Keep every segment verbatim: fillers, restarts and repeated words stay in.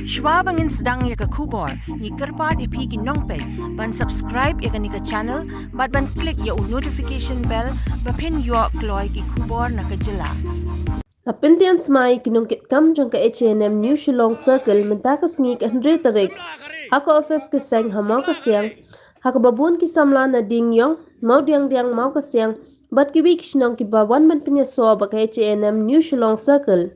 Shwa ba ngin sdang ïa ka khubor, ngi kyrpad ïa phi ki nongpeit ban subscribe ïa kane ka channel bad ban click ïa u notification bell ba phin ïoh kloi ki khubor na ka jylla. La pyntian smai ki nongkitkam jong ka H A N M New Shillong Circle mynta ka sngi ka hynriew tarik ha ka office ka seng ha Mawkasiang, ha kaba bun ki samla na Diengiong, Mawdiangdiang, Mawkasiang bad kiwei ki shnong kiba wan ban pynïasoh bad ka H A N M New Shillong Circle.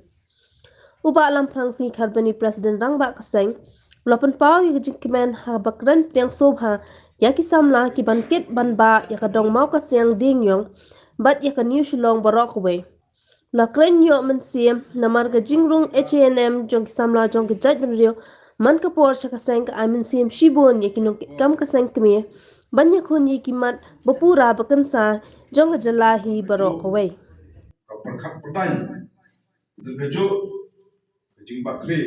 U Bah Lamphrang Sngikkharbani, President Rangbah ka seng, u la pynpaw ïa ka jingkmen ha kaba kren pdiang sngewbha ïa ki samla ki ban kit ban bah ïa ka dong Mawkasiang, Diengiong bad ïa ka New Shillong baroh kawei. U la kren ïoh mynsiem namar ka jingrung H A N M jong ki samla jong ka jaitbynriew man ka por sha ka seng ka ai mynsiem shibun ïa ki nongkitkam ka seng kmie ban ïakhun ïa ki mat ba pura ba kynsa jong ka jylla hi baroh kawei. Ka pyrkhat pyrdain, ka dei kajuh ka jingbakla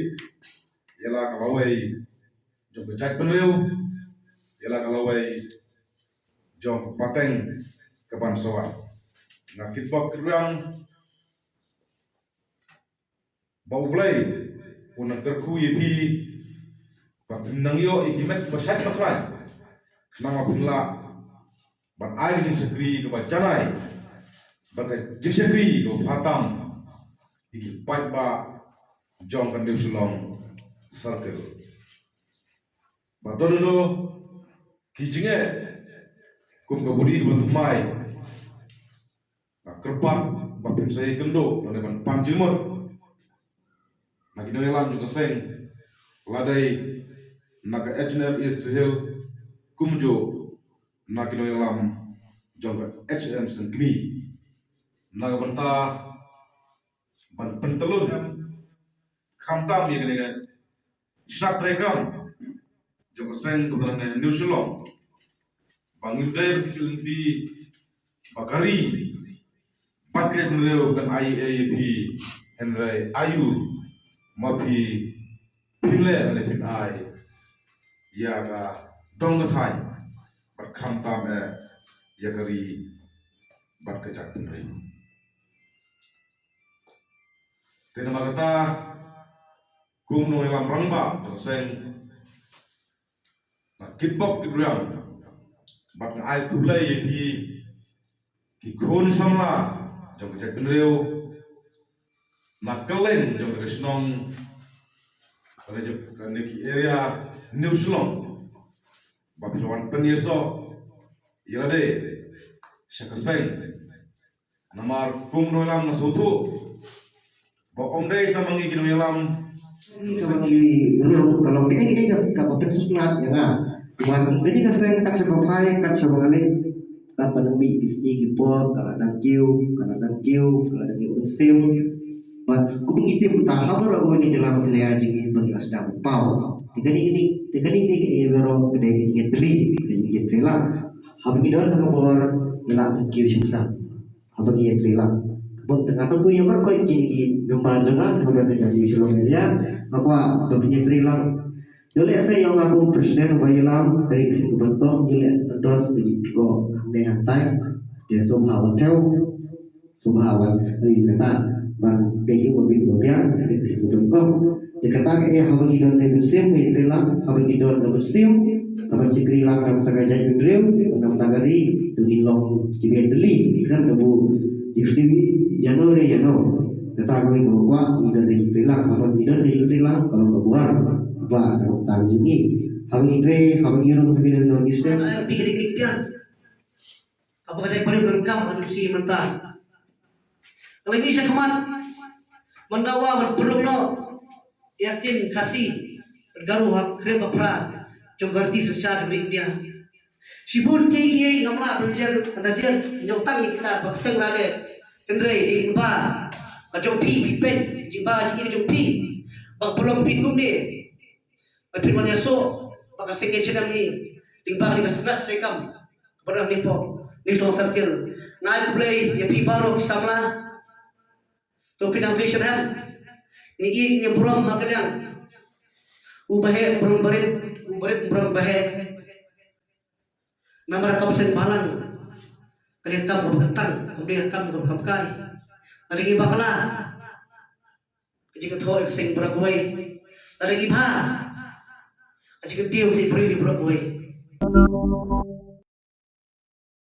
ïa la ka lawei jong ka jaitbynriew, ïa la ka lawei jong ka pateng ka ban sa wan. Nga kitbok kitrwiang ba U Blei un nang kyrkhu ïa phi, ba phin nang ïoh ïa ki met ba shait ba khlaiñ, khnang ba phin lah ban ai ka jingshakri kaba janai bad ka jingshakri kaba phatam ïa ki paidbah jong ka New Shillong Circle. Ba don no ki jingeh kum ka buri ba thymmai, nga kyrpad ba phin sa ïakynduh lane ban pan jingmut na ki nongïalam jong ka seng, la dei na ka H A N M East Hill kumjuh na ki nongïalam jong ka H A N M Sengkmie, na ka bynta ban pyntlun khamtam ïa kane ka shnat treikam jong ka seng kaba na New Shillong, ba ngim dei ban kit lynti ba ka ri bad ka jaitbynriew kan ai ei ïa phi, hynrei aïu ma phi, phin leh lane phin ai ïa ka dong ka thaiñ bad khamtam eh ïa ka ri bad ka jaitbynriew. Te namar kata, kum u nongïalam rangbah jong ka seng, nga kitbok kitrwiang bad nga ai khublei ïa phi ki khun samla jong ka jaitbynriew na kylleng jong ka shnong, kane jong kane ki area New Shillong, ba phi la wan pynïasoh ïa lade sha ka seng. Namar kum u nongïalam nga sngewthuh ba ym dei tang ma ngi ki nongïalam, ka ngi ruh ka long kaei kaei ka ka pynsngewtynnat ïa nga. Namar kane ka seng kat shaba phai kat shaba nga leit, kat ba nang mih ki sngi ki por, ka la dang kiew, ka la dang kiew, ka la dang kiew mynsiem. Bad kumba ngi tip mynta ha baroh kawei ka jylla ba ki la ïa jingim ba ki la sdang ban paw. Te kane kane te kane kane ka ïa baroh ka dei ka jingïatylli, ka jingïatreilang. Haba ngi don ha ka bor ngi lah ban kiew shuh shuh. Haba ngi ïatreilang. Bad nga pynbna ïa baroh kawei ki ki member jong nga kiba don ha ka New Shillong area, nga kwah ba phin ïatreilang. Ïoh lehse ïa nga kum president ba ïalam, ka dei ka sien kaba nyngkong, ïoh lehse ka don ka jingkyrkhu hangne hangtai. Te sngewbha ban thew, sngewbha ban ïoh kata ban peit ïa u ba bit ba biang, ka dei ka sien kaba nyngkong. Te kata ka eh haba ngi don ka mynsiem ba ïatreilang, haba ngi don ka mynsiem kaban shakri lang na ka bynta ka jaitbynriew, na ka bynta ka ri, to ngin long kiba ïatylli, khnang ba u jingsniew ïano re ïano. Kata kawei kaba kwah, ngi don ka jingtreilang, haba ngi don ka jingtreilang ka long kaba ar, ba na ka bynta ka jong ngi. Haba ngi trei, haba ngi rung, haba ngi don ka jingtreilang. Kaba ka dei ba rim donkam ha New Shillong mynta. Lagi sha khmat, mynta wa ban pynrung noh ïa ka ktien Khasi, Garo ha khrem ba phra jong ka riti synshar jong ka ri India. Shibun kiei kiei ngam lah ban jia, ban jia, ñiewtang ïa kita ba ka seng lade. Hynrei dei lyngba ka jong phi, phi peit jingba jingïeit ka jong phi ba ka pynlong phi kumne. Ba phin wan ïasoh bad ka seng H A N M hi lyngba kane ka shnat treikam kaba na Nongpoh, New Shillong Circle. Nga ai khublei ïa phi baroh ki samla. To phin nang trei sha hem. Ngi ïeit ngi burom markylliang. U baheh burom barit, u barit burom baheh. Namar ka seng balang ka dei ka kam kaba kyntang, kam dei ka kam kaba kham kai. Nga dei ngi bakla ka jingthoh ïa ka seng baroh kawei. Ka dei ki bha. Ka jingkyntiew ka jingbriew hi baroh kawei.